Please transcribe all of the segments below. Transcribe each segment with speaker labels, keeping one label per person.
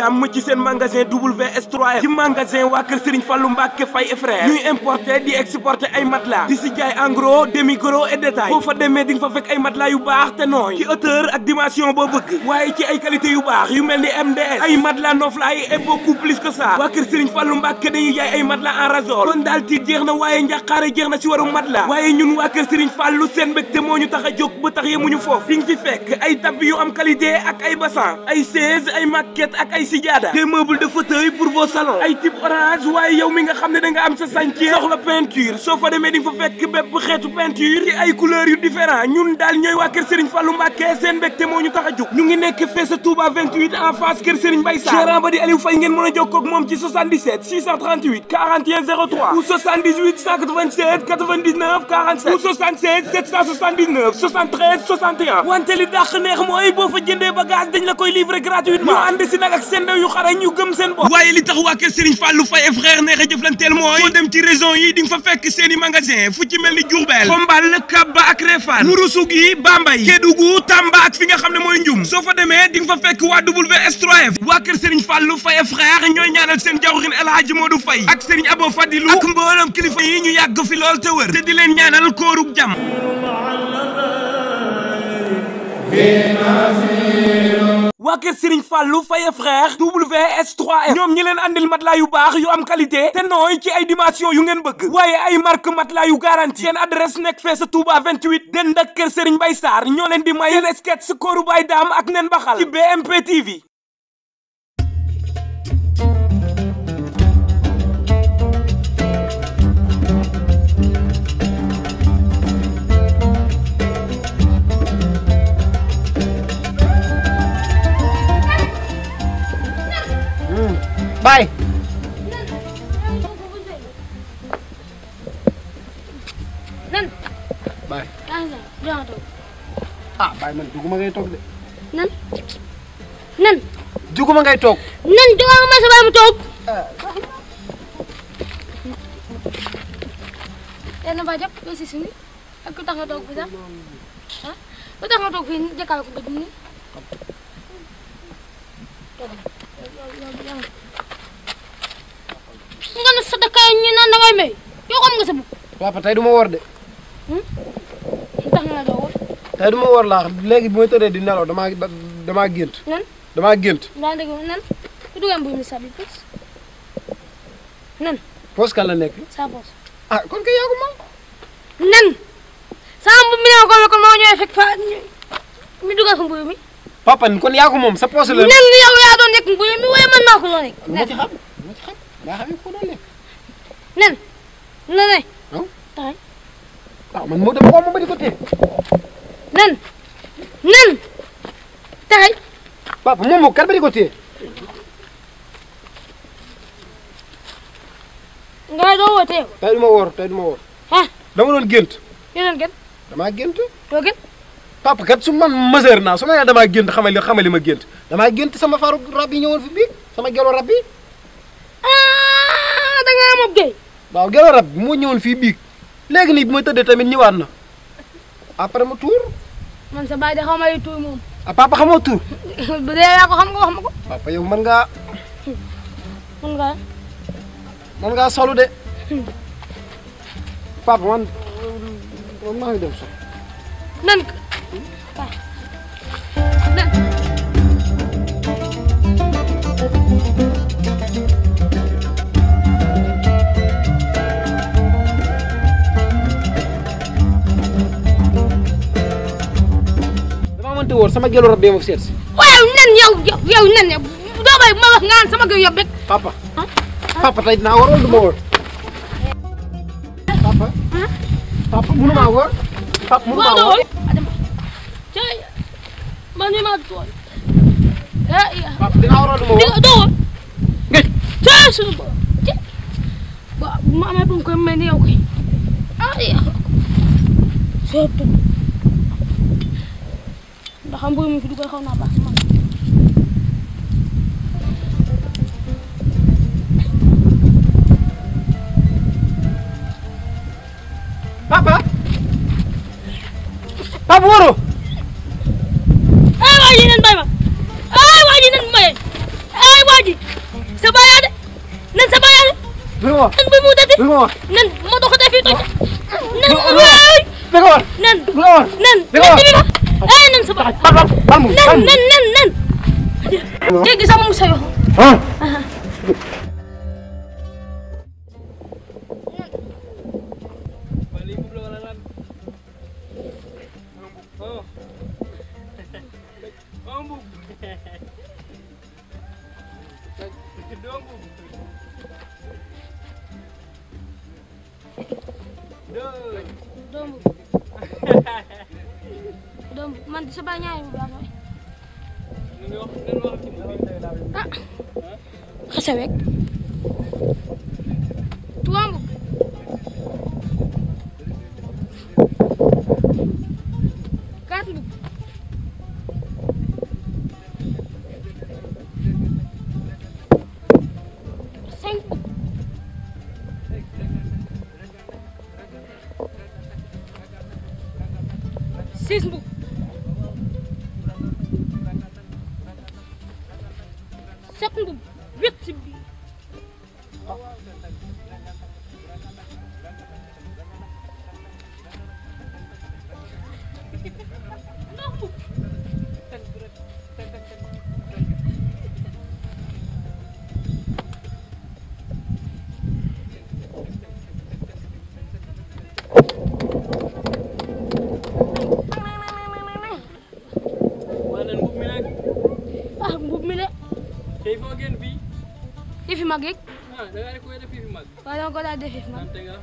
Speaker 1: jàmm ci seen magasin WS3F ci magasin waa kër Serigne Fallou Mbacké Faye et frère ñuy importer di exporter ay matelas di si jaay en gros demi gros et détail boo fa demee di nga fa fekk ay matelas yu baax te nooy ci hauteur ak dimension boo bëgg waaye ci ay qualité yu baax yu mel ni MDS ay matelas noflaay et beaucoup plus que ça waa kër Serigne Fallou Mbacké dañuy jaay ay matelas en razol kon daal tiit jeex na waaye njàqaare jeex na si warum matelas waaye ñun waa kër Serigne Fallou seen mbégte moo ñu tax a jóg ba tax yemuñu foofu di nga fi fekk ay tapis yu am qualité ak ay bassan ay chaise ay maquette ak ay sijaada des meubles de fauteuil pour vos salons ay type orange waaye yow mi nga xam ne da nga am sa chantier soxla peinture soo fa demee di nga fa fekk bépp xeetu peinture ci ay couleurs yu différent ñun daal ñooy waa kër Serigne Fallou Mbacké seen mbégte moo ñu tax a jóg ñu ngi nekk fee sa Touba 28 en face kër Serigne Mbaye Sarr gérant ba di Aliou Faye ngeen mën a jokkoo ak moom ci 77 638 41 03 ou 78 187 99 47 ou 76 779 73 61 wante li dàq neex mooy boo fa jëndee bagage dañ la koy livrer gratuitement ñu ànd si nag ak seen ndaw yu xarañ ñu gëm seen bopp waaye li tax waa kër Serigne Fallou Faye et frère neex a jëflanteel mooy boo dem ci région yi di nga fa fekk seen i magasin fu ci mel ni Diourbel Xombal Kaba ak Réfane Ourossogui Bambey Kédougou Tamba ak fi nga xam ne mooy Ndioum soo fa demee di nga fa fekk waa WS3F waa kër Serigne Fallou Faye et frère ñooy ñaanal seen jawrin El Hadji Modou Faye ak Serigne Abo Fadilou ak mboolem kilifa yi ñu yàgg fi lool te wër te di leen ñaanal koorug jàmm waa kër Serigne Fallou Faye frère WS3F ñoom ñi leen andil matelas yu baax yu am qualité te nooy ci ay dimension yu ngeen bëgg waaye ay marque matelas yu garanti seen adresse nekk fee sa Touba 28 dend ak kër Serigne Mbaye Sarr ñoo leen di may seen sketch kooru Baye Dame ak nen baxal ci BMP TV.
Speaker 2: Baye
Speaker 3: nan
Speaker 2: Baye
Speaker 3: ah
Speaker 2: Baye man duguma ngay toog de
Speaker 3: nan
Speaker 2: duguma ngay toog
Speaker 3: nan duguma ma sa baay mu toog na ba jàpp ba si suñu ak ku tax nga toog fi sax ah ku tax nga toog fii jëkkaay ko ba dindi nga ne sa dëkk ñu naan da ngay may yow xam nga sa bopp.
Speaker 2: papa tey du ma woor de.
Speaker 3: tax nga doo woor.
Speaker 2: tey du ma woor laax léegi bu ma tëddee di nelaw damaa gént.
Speaker 3: nan
Speaker 2: damaa gént.
Speaker 3: daa dégg nan ku dugal mbuy mi sa bi pos nan.
Speaker 2: pos kan la nekk.
Speaker 3: sa pos.
Speaker 2: ah kon kay yaa ko moom.
Speaker 3: nan saa mbuy mi ne ma ko la kon maa ñëwee fekk fa mi dugal ko mbuy mi.
Speaker 2: papa kon yaa ko moom sa pos la.
Speaker 3: nan yow yaa doon nekk mbuy mi waaye man maa ko doon nekk.
Speaker 2: ma ci xam daa xam ko doon nekk.
Speaker 3: nan ne.
Speaker 2: waaw
Speaker 3: taxay.
Speaker 2: waaw man moo dama ko moom ba di ko téye.
Speaker 3: nan taxay.
Speaker 2: papa moom moo kan ba di ko téye.
Speaker 3: nga doo woo teew.
Speaker 2: tey du ma woor tey du ma woor.
Speaker 3: ah
Speaker 2: dama doon gént.
Speaker 3: yow doon gént.
Speaker 2: damaa gént.
Speaker 3: doo gént.
Speaker 2: papa kat su man mesure naa su ma nee damaa gént xamal li ma gént damaa gént sama faru rab yi ñëwoon fi bii sama gelo rab yi.
Speaker 3: ah da ngaa am ab géey.
Speaker 2: waaw gelo rab bi moo ñëwoon fii biig léegi nii bi ma tëddee tamit ñëwaat na après ma tuur.
Speaker 3: man sa baay de xaw ma lay tuur moom.
Speaker 2: ah papa xamoo tuur.
Speaker 3: bu dee yaa ko xam nga wax ma ko.
Speaker 2: papa yow mën ngaa. mën ngaa solu de. papa man maa ngi dem so.
Speaker 3: nan nan.
Speaker 2: te wóor sama gelu rab bee ma seet si.
Speaker 3: waaw nen yow nen doo bay ma wax nga naan sama gelu yóbbu rek.
Speaker 2: papa. papa tey dinaa wóor wala du ma wóor. papa. papa mënu maa wóor. papa mënu maa wóor.
Speaker 3: man mii maa tooy.
Speaker 2: papa dinaa wóor wala du ma wóor.
Speaker 3: doo wóor. nga suñu bopp bu ma amee bu mu koy mel ni yow koy ndax am mbuy mi fi dugal xaw naa baax si man.
Speaker 2: papa. papa wóoroo.
Speaker 3: ay waa ji nen bay ma ay waa ji nen maye ay waa
Speaker 2: Bego.
Speaker 3: Nan ba mo dati?
Speaker 2: Bego.
Speaker 3: Nan mo do ko dati to. Nan
Speaker 2: Bego.
Speaker 3: nan
Speaker 2: Bego.
Speaker 3: nan.
Speaker 2: Bego.
Speaker 3: Nan sa ba?
Speaker 2: Kamu.
Speaker 3: Nan. Jadi sama mo sa'yo.
Speaker 2: Ha?
Speaker 3: Dom, man sa banyak yang berapa? Kasewek. Tuang bu. Kat bu. Seng bu. Sis bu. Sept bu. Huit si bi. Fifi mag yeeg.
Speaker 4: ah da ngaa ne ku def Fifi mag.
Speaker 3: waaw dama ko daal def Fifi mag.
Speaker 4: nante nga.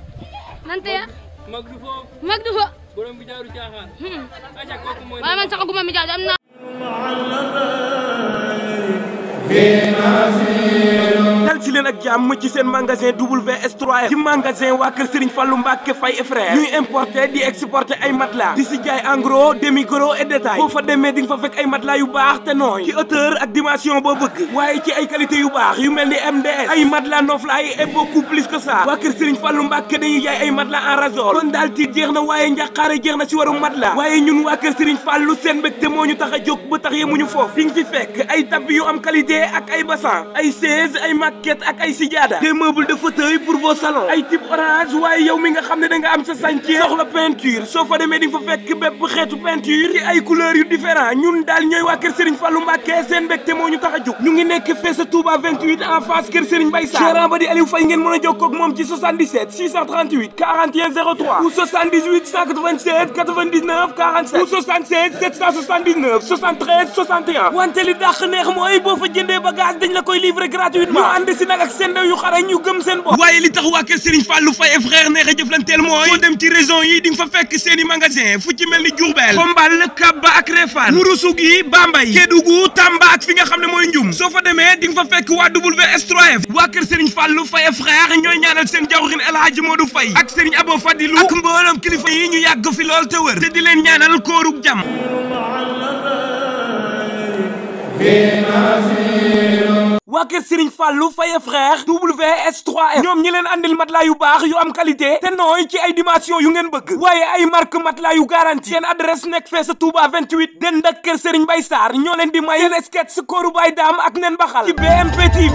Speaker 3: nante ya.
Speaker 4: mag du foofu.
Speaker 3: mag du fa.
Speaker 4: borom bi jaaru caaxaan. aca kooku mooy.
Speaker 3: waaye man saxaguma mi jaadu am naa.
Speaker 1: dal si leen ak jàmm ci seen magasin WS3F ci magasin waa kër Serigne Fallou Mbacke Faye et frère ñuy importer di exporter ay matelas di si jaay en gros demi gros et détail boo fa demee di nga fa fekk ay matelas yu baax te nooy ci hauteur ak dimension boo bëgg waaye ci ay qualité yu baax yu mel ni MDS ay matelas noflaay et beaucoup plus que ça waa kër Serigne Fallou Mbacke dañuy jaay ay matelas en ressort kon daal tiit jeex na waaye njàqaare jeex na si warum matelas waaye ñun waa kër Serigne Fallou seen mbégte moo ñu tax a jóg ba tax yemuñu foofu di nga fi fekk ay tapis yu am qualité ak ay bassan ay chaise ay maquette ak ay sijaada des meubles de fauteuil pour vos salons ay type orange waaye yow mi nga xam ne da nga am sa chantier soxla peinture soo fa demee di nga fa fekk bépp xeetu peinture ci ay couleurs yu différent ñun daal ñooy waa kër Serigne Fallou Mbacke seen mbégte moo ñu tax a jóg ñu ngi nekk fee sa Touba 28 en face kër Serigne Mbaye Sarr gérant ba di Aliou Faye ngeen mën a jokkoo ak moom ci 77 638 41 03 ou 78 187 99 47 ou 76 779 73 61 wante li dàq neex mooy boo fa jëndee bagage dañ la koy livrer gratuitement ñu ànd si nag ak seen ndaw yu xarañ ñu gëm seen bopp waaye li tax waa kër Serigne Fallou Faye et frère neex a jëflanteel mooy boo dem ci région yi di nga fa fekk seen i magasin fu ci mel ni Diourbel Xombal Kaba ak Réfane Ourossogui Bambey Kédougou Tamba ak fi nga xam ne mooy Ndioum soo fa demee di nga fa fekk waa WS3F waa kër Serigne Fallou Faye et frère ñooy ñaanal seen jawrin El Hadji Modou Faye ak Serigne Abo Fadilou ak mboolem kilifa yi ñu yàgg fi lool te wër te di leen ñaanal koorug jàmm waa kër Serigne Fallou Faye frère WS3F ñoom ñi leen andil matelas yu baax yu am qualité te nooy ci ay dimension yu ngeen bëgg waaye ay marque matelas yu garanti seen adresse nekk fee sa Touba 28 dend ak kër Serigne Mbaye Sarr ñoo leen di may seen sketch kooru Baye Dame ak nen baxal ci BMP TV